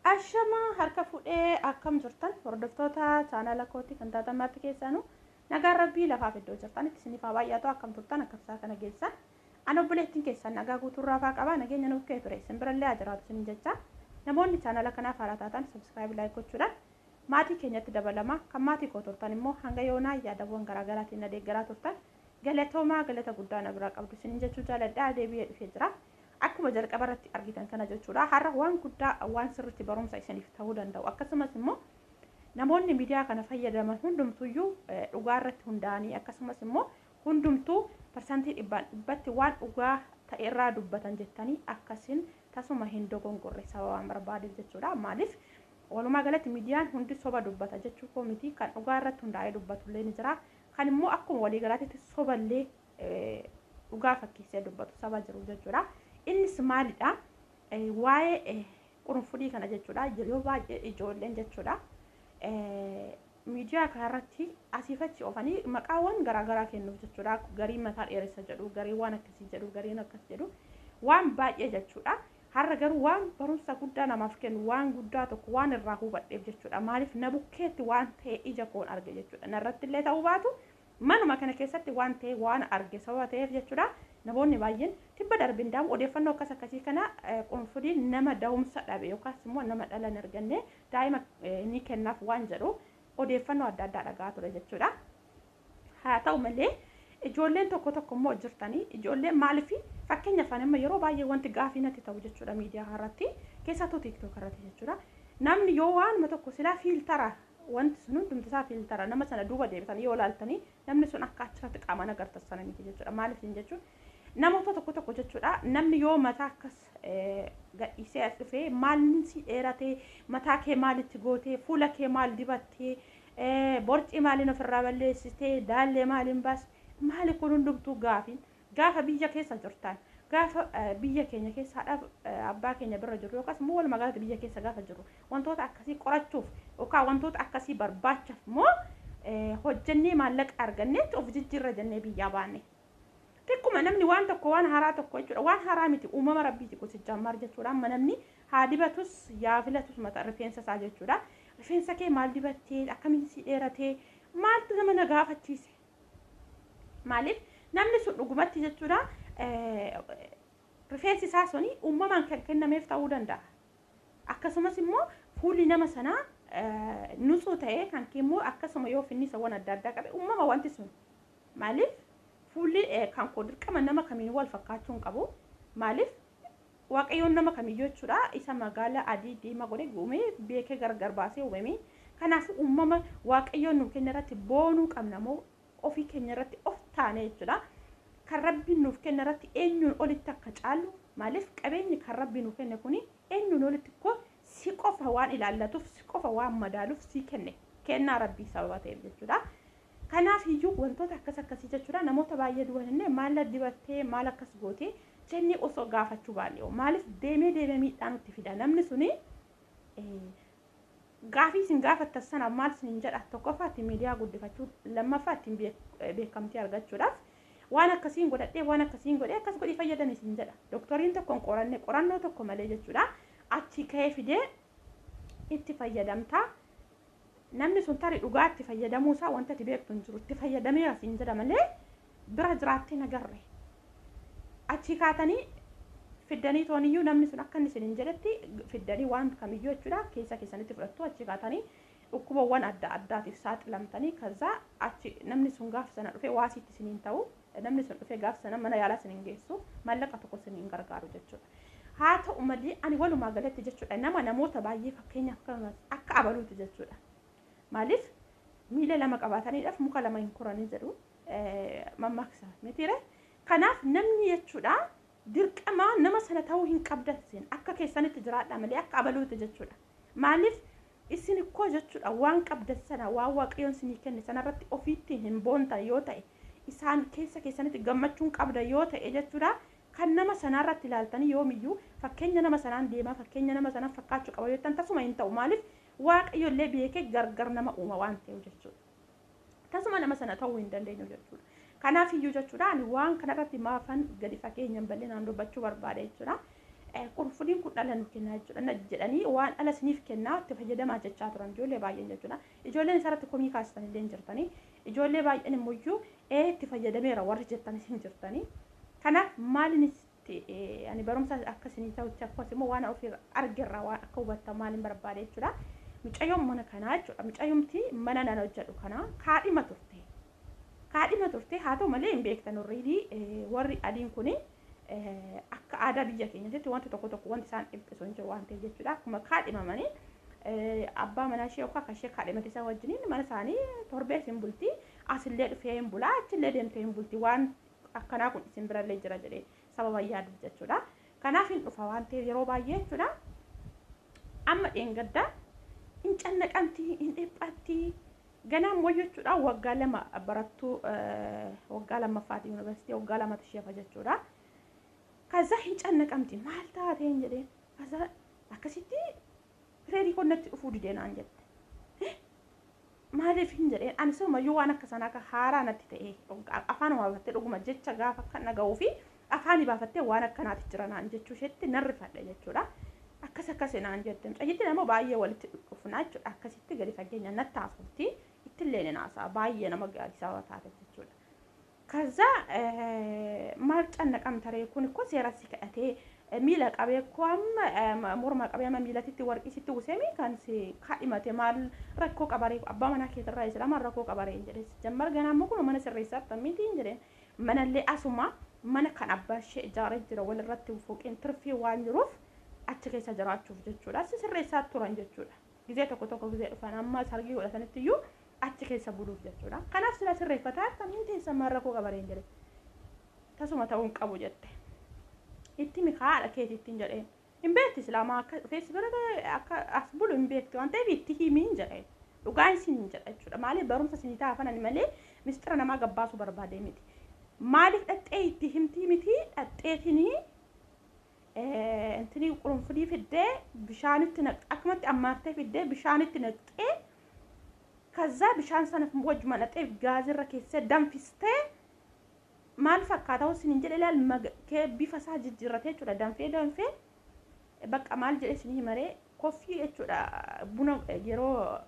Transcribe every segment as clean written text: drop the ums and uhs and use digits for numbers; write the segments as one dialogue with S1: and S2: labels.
S1: Ashama harka fuudhee akkam jirtan hordoftoota chaanala kootii kan taatan marti keessanuu nagaan rabbii lafaaf iddoo jirtanitti isiniif haa baay'atu. Akkam turtan, akkam kana geessan? Ani obboleettiin keessan nagaa guutuurraa faa qaba, nageenya nuuf ka'e ture isin birallee haa jiraatu isiniin jecha. Namoonni chaanala kanaaf haaraa taatan subscribe, like gochuudhaan maatii keenyatti dabalama. Kan maatii koo turtan immoo hanga yoonaa yaadawwan garaagaraatiin na deeggaraa turtan, galatoomaa, galata guddaa na biraa qabdu isiniin jechuu jaaladhaa. Deebi'ee dhufee jira. Akkuma jalqaba irratti argitan kana jechuudha. Har'a waan guddaa, waan sirriitti barumsa isiniif ta'uu danda'u, akkasumas immoo namoonni miidiyaa kana fayyadaman hundumtuyyuu dhugaa irratti hundaa'anii, akkasumas immoo hundumtuu 100% waan dhugaa ta'e irraa dubbatan jettanii akkasiin tasuma hin dogongorre sababaan barbaadeef jechuudha. Maaliif, walumaa galatti miidiyaan hundi soba dubbata jechuu koo miti. Kan dhugaa irratti hundaa'ee dubbatullee ni jira. Kan immoo akkuma waliigalaatti soballee dhugaa fakkeessee dubbatu saba jiru jechuudha. Innis maalidha? Waa'ee qurunfudii kana jechuudha. Yeroo baay'ee ijoolleen jechuudha, miidiyaa kanarratti asiif achi oofanii maqaawwan garaagaraa kennuuf jechuudha. Gariin mataa dheeressa jedhu, gariin waan akkasii jedhu, gariin akkas jedhu, waan baay'ee jechuudha. Har'a garuu waan barumsa guddaa namaaf kennu, waan guddaa tokko waan irraa hubadheef jechuudha. Maaliif, na bukkeetti waan ta'e ija koon arge jechuudha. Narratti illee ta'uu baatu, manuma kana keessatti waan ta'e waan arge sababa ta'eef jechuudha. Namoonni baay'een tibba darbin daamu odeeffannoo akkas akkasii kana, qurunfudiin nama da'umsa dhabe yookaas immoo nama dhala hin arganne daa'ima ni kennaaf waan jedhu odeeffannoo adda addaa dhagaa ture jechuudha. Haa ta'u malee, ijoolleen tokko tokko immoo jirtanii, ijoolleen maaliif, fakkeenyaaf amma yeroo baay'ee wanti gaafii natti ta'u jechuudha, miidiyaa irratti, keessattuu TikTok irratti jechuudha. Namni yoo waanuma tokko silaa filter, wanti sun hundumti isaa filter, nama sana duuba deebitanii yoo ilaaltanii namni sun akka achirratti qaamaan agartan sana miti jechuudha. Maaliif jechuun, namoota tokko tokko jechuudha, namni yoo mataa akkas gadhiisee as dhufee, maalin si dheeratee, mataa kee maalitti gootee, fuula kee maal dibattee, borcii maaliin ofirraa balleessitee, daallee maaliin baas, maali kun hundumtuu gaafiin. Gaafa biyya keessa jirtan, gaafa biyya keenya keessa haadha abbaa keenya bira jiru, yookaas immoo walumaa galatti biyya keessa gaafa jiru, wantoota akkasii qorachuuf yookaan wantoota akkasii barbaachaaf immoo hojjennee maallaqa arganneetti of jijjiirra jennee biyyaa baanne. Xiqquma namni waan tokko, waan haaraa tokko jechuudha. Waan haaraa miti, uumama rabbiiti gosichaan jechuudha. Amma namni haa dibatus yaa filatus mata rifeensa isaa jechuudha. Rifeensa kee maal dibattee, akkamiin si dheeratee, maaltu nama na gaafachiise? Maaliif, namni sun dhugumatti jechuudha, rifeensi isaa suni uumamaan kan kennameef ta'uu danda'a. Akkasumas immoo fuulli nama sanaa nutsuu ta'ee, kan immoo akkasuma yoo finnisawwan adda addaa qabe, uumama wanti sun. Maaliif, fuulli kan koo dirqama nama kamiin wal fakkaachuu hin qabu. Maaliif, Waaqayyoon nama kamiyyuu jechuudha, isa magaala adii diimaa godhee uumee, beekee gargar baasee uumame. Kanaafuu uumama Waaqayyoon nuuf kenne irratti boonuu qabna moo ofii keenya irratti of taane jechuudha. Kan Rabbiin nuuf kenne irratti eenyuun olitti akka caallu, maaliif, qabeenyi kan Rabbiin nuuf kenne kuni eenyuun olitti koo si qofa waan ilaallatuuf, si qofa waan madaaluuf si kenne, kennaa Rabbii sababa ta'eef jechuudha. Kanaaf iyyuu wantoota akkas akkasii jechuudha, namoota baay'ee duban illee maal dibattee, maal akkas gootee jennee osoo gaafachuu baanne, maaliif, deemee deemee miidhaa nutti fida. Namni suni gaafii isin gaafattan sana maal isin jedha? Tokkoffaa ittiin miidiyaa guddifachuu, lammaffaa ittiin beekamtii argachuudhaaf waan akkasiin godhadhee, waan akkasiin godhee, akkas godhii fayyadame isin jedha. Dooktoriin tokko hin qoranne, qorannoo tokko malee jechuudha, achi ka'ee fidee itti fayyadamtaa. Namni sun tarii dhugaa itti fayyadamuu isaa wanta ati beektu hin jiru. Itti fayyadameera siin jedha malee bira jiraattee nagarre. Achi kaatanii fiddanii tooniyyuu namni sun akka inni isin hin jedhetti fiddanii waan kamiyyuu jechuudha keessa keessanitti fudhattu. Achi kaatanii dhukkubawwan adda addaatiif saaxilamtanii, kazaa achi namni sun gaafa sana dhufee waasiitti isiniin ta'u, namni sun dhufee gaafa sana mana yaalaa isiniin geessu, maallaqa tokko isiniin gargaaru jechuudha. Haa ta'u malee, ani walumaa galatti jechuudha, nama namoota baay'ee fakkeenyaaf akka abaluuti jechuudha. Maaliif, miila lama qabaataniidhaaf muka lama hin koranii jedhu mammaaksa mitiire. Kanaaf namni jechuudha, dirqama nama sana ta'uu hin qabdan, isin akka keessanitti jiraadha malee akka abaluuti jechuudha. Maaliif, isin ikkoo jechuudha, waan qabdan sana, waan Waaqayyoon isinii kenne sanarratti ofiitti hin boontan yoo ta'e, isaan keessa keessanitti gammachuun qabda yoo ta'e jechuudha, kan nama sanaarratti ilaaltanii yoomiyyuu fakkeenya nama sanaan deemaa, fakkeenya nama sanaan fakkaachuu qaba yoo ta'an, tasuma hin ta'u. Maaliif, Waaqayyo illee beekee gargar nama uuma waan ta'eef jechuudha. Tasuma nama sana ta'uu hin dandeenyu jechuudha. Kanaaf iyyuu jechuudha, ani waan kanarratti maafan gadi fageenyaan bal'inaan dubbachuu barbaade jechuudha. Qurunfudiin kun dhala nu kennaa jechuudha jedhanii waan dhala isiniif kennaa itti fayyadamaa jechaa turan ijoollee baay'een jechuudha. Ijoolleen isarratti komii kaasitan illee hin jirtanii. Ijoollee baay'een immoo itti fayyadameera warri jettanis hin jirtanii. Kanaaf maaliin ani barumsa akkasinii ta'utti akkasumas immoo waan ofii argerraa waan akka hubattan maaliin barbaade jechuudha. Mucayyoon mana kanaa jechuudha. Mucayyumti mana nan hojjedhu kanaa kaadhima turte. Kaadhima turte haa ta'u malee hin beektan already warri adiin kuni akka aadaa biyya keenyatti wanti tokko tokko wanti isaan dhiphisu hin jiru waan ta'eef jechuudha. Akkuma kaadhimamanii abbaa manaa ishee yookaan akka ishee kaadhimate isa wajjiniin mana isaanii torbee isin bulti, asillee dhufee hin bulaa, achillee deemtee hin bulti, waan akkanaa kun isin birallee jira jedhee sababa yaaduuf jechuudha. Kanaaf hin dhufa waan ta'eef yeroo baay'ee jechuudha. Amma dheengaddaa hin cannaqamti, hin dhiphatti. Ganaan immoo jechuudha waggaa 2 barattuu, waggaa lammaffaati yuunivarsiitii, waggaa 2tu ishee hafa jechuudha. Kaza hin cannaqamti, maal taateen jedheen. Kaza akkasitti period konnatti dhufuu didee naan jette. Maaliif hin jedheen, ani sirumayyuu waan akka sanaa akka haaraa natti ta'e afaan baafattee dhuguma jecha gaafa kan dhaga'uu fi afaanii baafattee waan akkanaati jira naan jechuu isheetti nan rifadhe jechuudha. Akkas akkas naan jette. Mucayyittiin immoo baay'ee walitti dhufnaa jechuudha. Akkasitti gadi fageenya natti haasofti. Ittillee ni naasa'a, baay'ee nama gaarii sababa taate jechuudha. Kaza maal cannaqamtaree, kun ko seera si kadhatee miila qabee ko amma morma qabee amma miilatitti warqii sitti uwwiseemi kan si kaadhimate, maal rakkoo qabaree? Abbaa manaa keetirraa jira, maal rakkoo qabaree jedhe. Jammar ganaa immoo kun mana sirreessaa miti jedheen. Manallee asuma mana kan abbaa ishee ijaaree jira, walirratti fooqeen tirfii waan jiruuf achi keessa jiraachuuf jechuudha. Si sirreessaa turan jechuudha. Gizee tokko tokko gizee dhufan amma sargii godhatanitti iyyuu achi keessa buluuf jechuudha. Kanaaf sila sirreeffataa akkamiin teessa, maal rakkoo qabareen jedhe. Tasuma ta'uu hin qabu jette. Itti haadha keetiittiin jedheen. Hin beekti, islaamaa akka dhufeessi bira akka as bulu hin beekti waan ta'eef itti himiin jedheen. Dhugaan isin jedha jechuudha. Maaliif barumsa isinii ta'a fanan malee mistira namaa gabbaasuu barbaadee miti. Maaliif dhaxxee itti himtii miti, dhaxxeetinii intinii qurunfudii fiddee bishaanitti naqxee, akkumatti ammaartee fiddee bishaanitti naqxee, kaza bishaan sana wajjuma naqxee gaazirra keessee danfistee, maal fakkaata isin jedhe ilaal, bifa isaa jijjiirratee jechuudha. Danfee danfee bakka maal jedhe isin himaree, coffee jechuudha, buna yeroo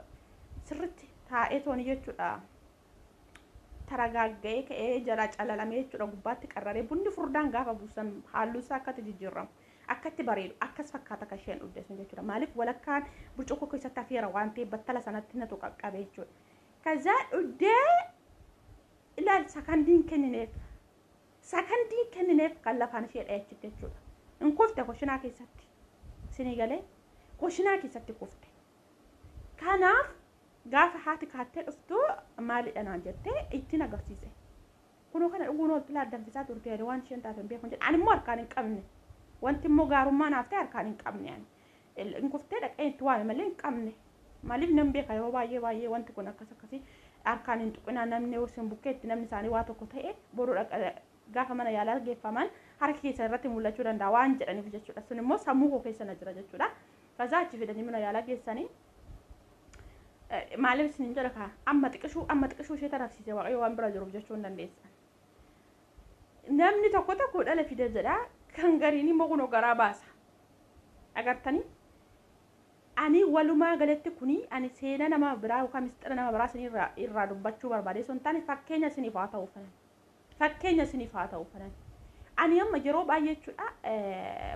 S1: sirritti taa'ee tooni jechuudha, taragaagga'ee ka'ee jala calalamee jechuudha, gubbaatti qarraree bunni furdaan gaafa buusan halluu isaa akkatti jijjiiramu, akkatti bareedu akkas fakkaata kan isheen dhugde sun jechuudha. Maaliif walakkaan burcuqqoo keessatti hafeera waan ta'eef battala sanatti natu qaqqabe jechuudha. Kazaa dhugdee ilaal, sakandiin kennineef, sakandiin kennineef kan lafaan ishee dhayachitte jechuudha. Hin kufte koshinaa keessatti. Isinii galee, koshinaa keessatti kufte. Kanaaf gaafa haati kaattee dhuftu maalidha naan jettee ittiin agarsiise. Kunoo kana dhuguun ooltu laa, danfisaa turte, waan isheen taate hin beeku jedhe. Ani immoo harkaan hin qabne. Wanti immoo gaarummaa naaf ta'e harkaan hin qabne ani. Hin kuftee dhaqee itti waame malee hin qabne. Maaliif nan beeka, yeroo baay'ee baay'ee wanti kun akkas akkasii harkaan hin tuqinaa, namni yoo isin bukkeetti namni isaanii waa tokko ta'e boruu gaafa mana yaalaa geeffaman harka keessa irratti mul'achuu danda'a waan jedhaniif jechuudha. Sun immoo sammuu koo keessa na jira jechuudha. Kazaa achi fidanii mana yaalaa geessanii, maaliif isin jedha kaa, amma xiqishuu amma xiqishuu ishee tarafsiise Waaqayyo waan bira jiruuf jechuu hin dandeessan. Namni tokko tokko dhala fida jedha, kan gariin immoo kunoo garaa baasa. Agartanii? Ani walumaa galatti kuni ani seenaa nama biraa yookaan mistira nama biraa isin irraa dubbachuu barbaade osoo hin taane fakkeenya isiniif haa ta'u fanan. Fakkeenya isiniif haa ta'u fanan. Ani amma yeroo baay'ee jechuudha,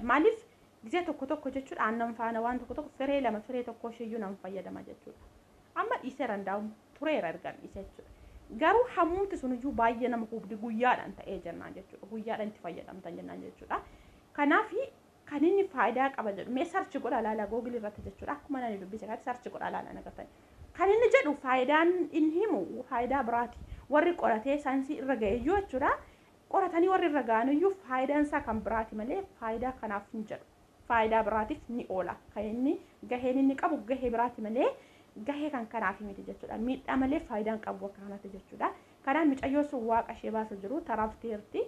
S1: maaliif gizee tokko tokko jechuudha aannan faana waan tokko tokko firee 2 firee tokko isheeyyuu nan fayyadama jechuudha. Amma dhiiseera, ndaa'u tureera ergan dhiise jechuudha. Garuu hammumti suniyyuu baay'ee nama hubdi guyyaadhaan ta'ee jennaan jechuudha. Guyyaadhaan itti fayyadamtan jennaan jechuudha. Kanaaf kan inni faayidaa qaba jedhu mee search godhaa laala Google irratti jechuudha. Akkuma nani dubbise kanatti search godhaa laala nagartani. Kan inni jedhu faayidaan inni himu faayidaa biraati. Warri qoratee saayinsii irra ga'e iyyuu jechuudha. Qoratanii warri irra ga'an iyyuu faayidaan isaa kan biraati malee faayidaa kanaaf hin jedhu. Faayidaa biraatiif ni oola. Kan inni gaheen inni qabu gahee biraati malee gahee kan kanaaf miti jechuudha. Miidhaa malee faayidaan qabu akka kanatti jechuudha. Kanaaf mucayyoo sun waaqa ishee baasa jiru taraafteerti.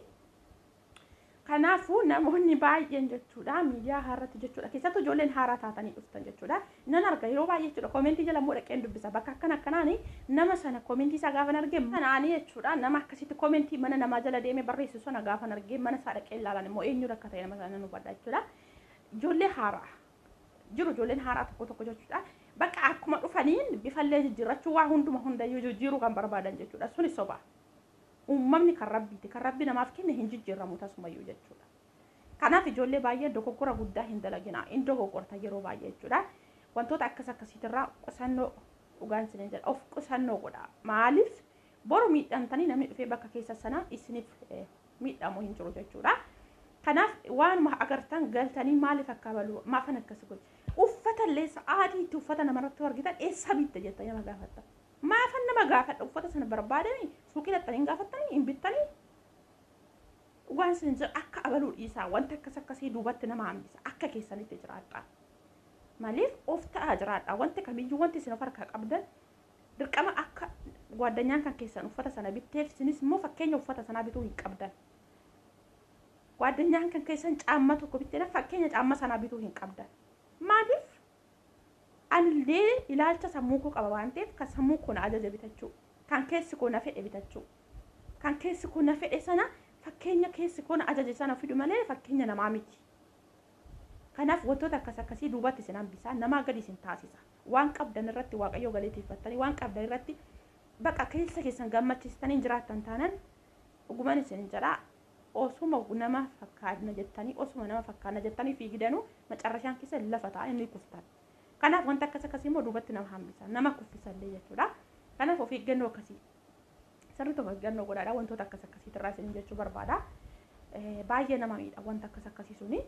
S1: Kanaafuu namoonni baay'een jechuudha miidiyaa haarratti jechuudha, keessattuu ijoolleen haaraa taatanii dhuftan jechuudha, nan arga yeroo baay'ee jechuudha. Comment jala immoo dhaqeen dubbisa, bakka akkana akkanaani nama sana comment isaa gaafa arge kanaanii jechuudha. Nama akkasitti comment mana namaa jala deemee barreessu sana gaafa arge mana isaa dhaqee ilaalan immoo eenyu akka ta'e nama sana nan hubadha jechuudha. Ijoollee haaraa jiru, ijoolleen haaraa tokko tokko jechuudha. Bakka akkuma dhufaniin bifallee jijjiirrachuu, waa hunduma hundayyuu jijjiiruu kan barbaadan jechuudha. Suni soba. Uumamni kan Rabbiiti. Kan Rabbi namaaf kenne hin jijjiirramu tasumayyuu jechuudha. Kanaaf ijoollee baay'ee dogoggora guddaa hin dalaginaa. Hin dogoggorta yeroo baay'ee jechuudha. Wantoota akkas akkasiitirraa qusannoo, dhugaan isiniin jedha, of qusannoo godha. Maaliif? Boru miidhamtanii namni dhufee bakka keessa sana isiniif miidhamu hin jiru jechuudha. Kanaaf waanuma agartan galtanii maaliif akka baluu maafan akkas godhe, uffata illee sa'aatiitti uffata namarratti argitan eessa bitte jettanii nama gaafatta. Maafan nama gaafadha? Uffata sana barbaadanii suuqii dhattanii hin gaafattanii, hin bittanii? Waan isin jedhu, akka abaluu dhiisaa. Wanta akkas akkasii duubatti nama hambisa. Akka keessanitti jiraadha. Maaliif? Of ta'aa jiraadha. Wanti kamiyyuu, wanti isin of harkaa qabdan, dirqama akka gwaddanyaan kan keessan uffata sana bitteef isinis immoo fakkeenya uffata sanaa bituu hin qabdan. Gwaddanyaan kan keessan caamma tokko bitteedha, fakkeenya caamma sanaa bituu hin qabdan. Maaliif? Anillee ilaalcha sammuu koo qaba waan ta'eef, kan sammuu koo na ajaja bitachuu, kan keessi koo na fedhe bitachuu, kan keessi koo na fedhe sana, fakkeenya keessi koo na ajaje sana fidu malee fakkeenya namaa miti. Kanaaf wantoota akkas akkasii duubatti isin hambisaa, namaa gadi isin taasisa. Waan qabdan irratti Waaqayyoo galateeffattanii, waan qabdan irratti baqa keessa keessan gammachiistanii jiraattan taanan, dhuguman isin jedhaa, osuma nama fakkaanna jettanii, osuma nama fakkaanna jettanii fiigdanuu macarrashaan keessa lafa ta'a, inni kuftan. Kanaaf wanta akkas akkasii immoo duubatti nama hambisa, nama kuffisallee jechuudha. Kanaaf of eeggannoo akkasii sirriitti of eeggannoo godhaadha wantoota akkas akkasiitirraa isin jechuu barbaada. Baay'ee nama miidha wanta akkas akkasii suni.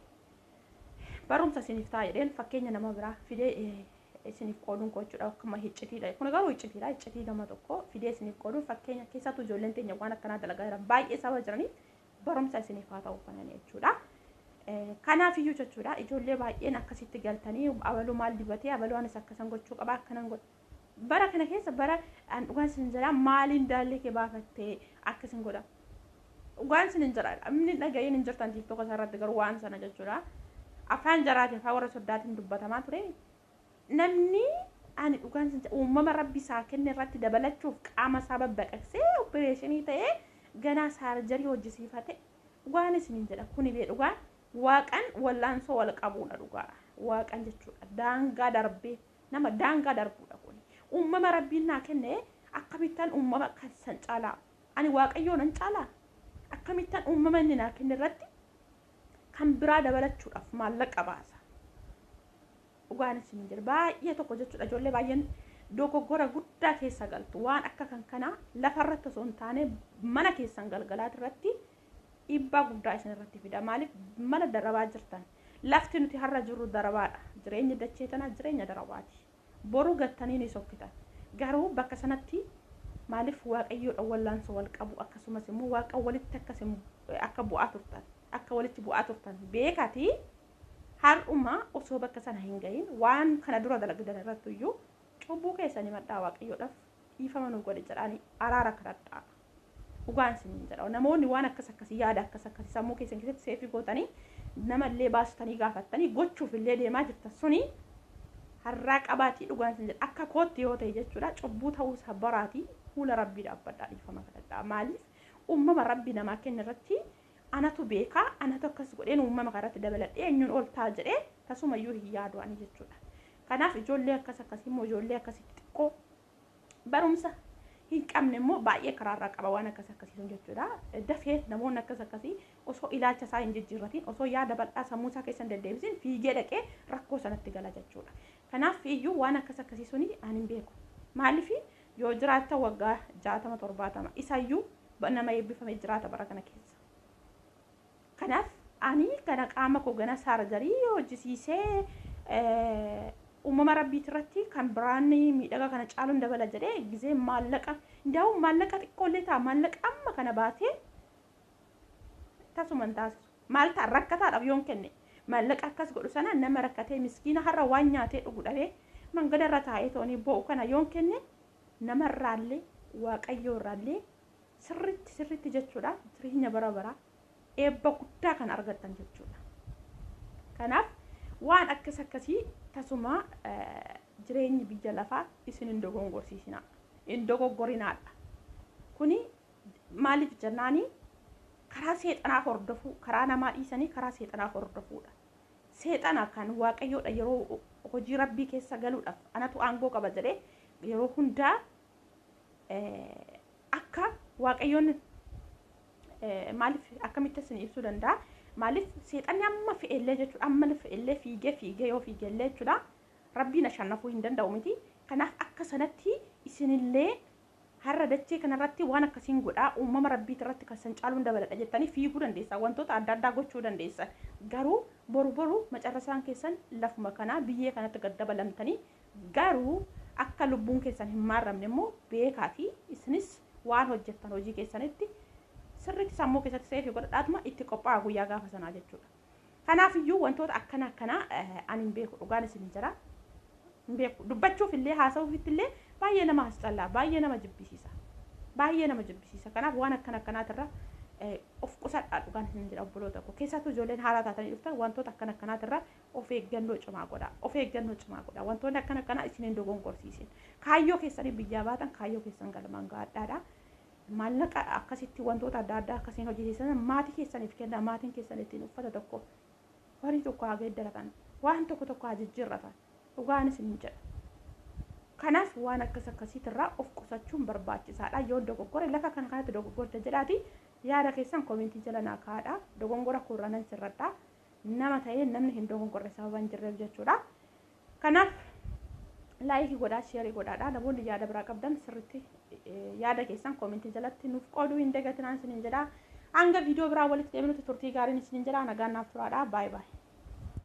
S1: Barumsa isiniif ta'a jedheen fakkeenya nama biraa fidee isiniif qooduun koo jechuudha. Akkuma hiccitiidha. Kun garuu hiccitiidha. Hiccitii nama tokko fidee isiniif qooduun fakkeenya keessattuu ijoolleen teenya waan akkanaa dalagaa jiran baay'ee saba jiraniif barumsa isiniif haa ta'u kanan jechuudha. Kanaaf iyyuu jechuudha, ijoollee baay'een akkasitti galtanii abaluu maal dibatee, abaluu anis akkasan gochuu qaba, akkanan godha. Bara kana keessa bara an dhugaan isin jedhaa, maaliin daallee kee baafattee akkasin godha. Dhugaan isin hin jedha, namni dhaga'een hin jirtan TikTok irratti garuu waan sana jechuudha. Afaan jaraatiin, afaan warra soddaatiin dubbatamaa ture. Namni ani dhugaan isin jedha, uumama Rabbi isaa kenne irratti dabalachuuf qaama isaa babbaqaqsee opereeshinii ta'ee ganaa surgery hojjisiifate, dhugaan isin jedha, kuni bee dhugaan Waaqan wallaansoo wal qabuudha, dhugaa Waaqan jechuudha. Daangaa darbee nama daangaa darbuudha kuni. Uumama Rabbiin naa kenne akkamittan uumama kan san caalaa, ani Waaqayyoo nan caalaa? Akkamittan uumama inni naa kenne irratti kan biraa dabalachuudhaaf maallaqa baasa? Dhugaan isin jedha, baay'ee tokko jechuudha, ijoollee baay'een dogoggora guddaa keessa galtu. Waan akka kan kanaa lafarratti osoo hin taane mana keessan galgalaati irratti dhiibbaa guddaa isin irratti fida. Maaliif? Mana darabaa jirtan. Lafti nuti har'a jirru darabaadha. Jireenyi dachee tanaa jireenya darabaati. Boru gattanii ni sokkitan. Garuu bakka sanatti maaliif Waaqayyoodha wallaansoo wal qabu, akkasumas immoo Waaqa walitti akka bu'aa turtan, akka walitti bu'aa turtan beekati, har'uma osoo bakka sana hin gahin waan kana dura dalagdan irratti iyyuu cubbuu keessanii madhaa Waaqayyoodhaaf dhiifama nu godhe jedhaanii araara kadhadhaa. Dhugaan isiniin jedha. Namoonni waan akkas akkasii, yaada akkas akkasii sammuu keessan keessatti seefii gootanii, namallee baastanii gaafattanii gochuuf illee deemaa jirtan suni har'aa qabaatii, dhugaan isin jedha, akka kootti yoo ta'e jechuudha, cubbuu ta'uu isaa baraatii fuula Rabbii dhaabbadhaa, dhiifama kadhadhaa. Maaliif? Uumama Rabbi namaa kenne irratti anatu beekaa, anatu akkas godheen uumama kanarratti dabaladhee eenyuun ol ta'a jedhee tasumayyuu hin yaadu ani jechuudha. Kanaaf ijoollee akkas akkasii immoo, ijoollee akkasitti xiqqoo barumsa hin qabne immoo baay'ee karaarraa qaba waan akkas akkasii sun jechuudha. Dafee namoonni akkas akkasii osoo ilaalcha isaa hin jijjiirratiin, osoo yaada bal'aa sammuu isaa keessa hin deddeebisin fiigee dhaqee rakkoo sanatti gala jechuudha. Kanaaf iyyuu waan akkas akkasii suni ani hin beeku. Maaliif? Yoo jiraatta waggaa 60, 70 isayyuu nama eebbifamee jiraata bara kana keessa. Kanaaf ani kana qaama koo gana surgery hojjisiisee uumama Rabbiiti irratti kan biraan miidhagaa kana caaluun dabala jedhee gizee maallaqa, ndaa'u maallaqa xiqqoollee ta'a, maallaqa amma kana baatee tasuma hin taasisu. Maal ta'a rakkataadhaaf yoon kenne? Maallaqa akkas godhu sana nama rakkatee, miskiina har'a waan nyaatee dhugu dhabee mangada irra taa'ee toonii bo'u kana yoon kenne, namarraallee Waaqayyoo irraallee sirritti sirritti jechuudha jireenya bara baraa eebba guddaa kan argattan jechuudha. Kanaaf waan akkas akkasii tasuma jireenyi biyya lafaa isin hin dogongorsiisinaa. Hin dogoggorinaadha. Kuni maaliif jennaani, karaa seexanaa hordofuu, karaa namaa dhiisanii karaa seexanaa hordofuudha. Seexana kan Waaqayyoodha yeroo hojii Rabbii keessa galuudhaaf anatu aangoo qaba jedhee yeroo hundaa akka Waaqayyoon maaliif akkamitti isin ibsuu danda'a? Maaliif seexanni amma fe'ellee jechuudha, amma fe'ellee fiigee fiigee yoo fiigellee jechuudha, Rabbiin ashannafuu hin danda'u miti. Kanaaf akka sanatti isinillee har'a dachee kanarratti waan akkasiin godhaa, uumama Rabbiit irratti kan san caaluun dabaladha jettanii fiiguu dandeessan, wantoota adda addaa gochuu dandeessan. Garuu boru boru macarrasaan keessan lafuma kanaa biyyee kanatti gad dabalamtanii, garuu akka lubbuun keessan hin maarramne immoo beekaatii isinis waan hojjettan hojii keessanitti sirriitti sammuu keessatti seefii godhadhaatuma itti qophaa'a guyyaa gaafa sanaa jechuudha. Kanaaf iyyuu wantoota akkana akkanaa ani hin beeku, dhugaan isin jira. Hin beeku, dubbachuuf illee haasa'uufitti illee baay'ee nama hasxallaa, baay'ee nama jibbisiisa. Baay'ee nama jibbisiisa. Kanaaf waan akkana akkanaatirra of qusadhaa, dhugaan isin jira obboloota koo. Keessattuu ijoolleen haaraa taatanii dhuftan wantoota akkana akkanaatirra of eeggannoo cimaa godha. Of eeggannoo cimaa godha. Wantoonni akkana akkanaa isin hin dogongorsiisin. Kaayyoo keessanii biyyaa baatan kaayyoo keessan galmaan ga'adhaadha. Maallaqa akkasitti wantoota adda addaa akkasiin hojjechiisan maatii keessaniif kennaa, maatiin keessan ittiin uffata tokko, horii tokko haa geeddaratan, waan tokko tokko haa jijjiirratan, dhugaan isin jedha. Kanaaf waan akkas akkasiitirraa of qusachuun barbaachisaadha. Yoo dogoggore lafa kana kanatti dogoggorte jedhaati yaada keessan koomentii jala naa kaa'adha. Dogongora koorraa nan sirradha. Nama ta'ee namni hin dogongorre sababa hin jirreef jechuudha. Kanaaf laayikii godhaa, sheerii godhaadha. Namoonni yaada biraa qabdan sirriitti yaada keessan koomentii jalatti nuuf qooduu hin dagatinaan isiniin jedha. Hanga viidiyoo biraa walitti deebinutti turtii gaariin isiniin jedha. Nagaan naaf turaadha. Baay baay.